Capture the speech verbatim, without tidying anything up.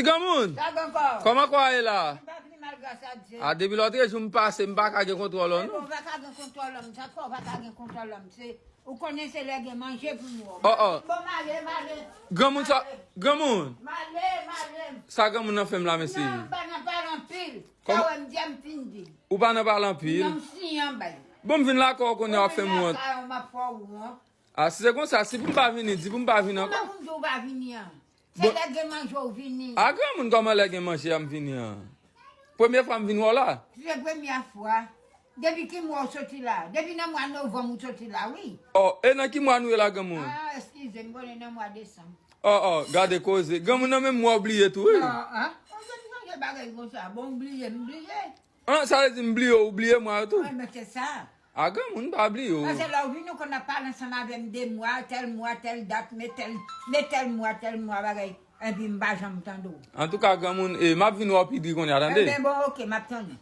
Granmoun, Sa gen kò. Kòman kwa ye la? M pa pli mal gras a Dye. A depi lòt jou m pase, m pa ka gen kontwòl ou Ou non. pa ka gen kontwòl lòm. Sa fè ou pa ka gen kontwòl lòm. Se, ou konnen se lè gen manje pou nou. Oh, oh. Bon, male, male. Granmoun sa, granmoun. Male, male. Sa granmoun nan fè m la, mesye. Non, m pa nan pale anpil. Kòman- Sa wè m di a m fin di. Ou pa nan pale anpil. Non, m siyen bay. Bon, m vin lakay ou konnen w ap fè m wont. Sa yo m ap fè ou wont. A, si se konsa, si pou m pa vini, di pou m pa vini Kòman ankò. pou m di ou pa vini an? Se Bon. Lè gen manje ou vini. A, granmoun, kòman lè gen manje a m vini an? Premye fwa m vin wè w la. Se premyè fwa. Depi ki mwa ou soti la? Depi nan mwa novanm ou soti la, wi. Oh, e nan ki mwa nou ye la, granmoun? Ah, eskize m, konnen nan mwa desanm. Oh, oh, gade koze. Granmoun nan menm mwa w bliye tou, wi. Ah, ah. Ou te sonje bagay konsa. Bon, m bliye, m bliye. An, sa vle di m bliye w, ou bliye mwa yo tou. Mwen, men se sa. A, granmoun, m pa bliye w. Paske lè ou vin, ou konn ap pale ansanm avè m de mwa, tèl mwa, tèl dat, men tèl, men tèl mwa, tèl mwa, bagay. Epi m pa janm tande w. Antouka, granmoun, e, m ap vin wè w pi dri kounye a, tande? Ebyen, bon, oke, m ap tande.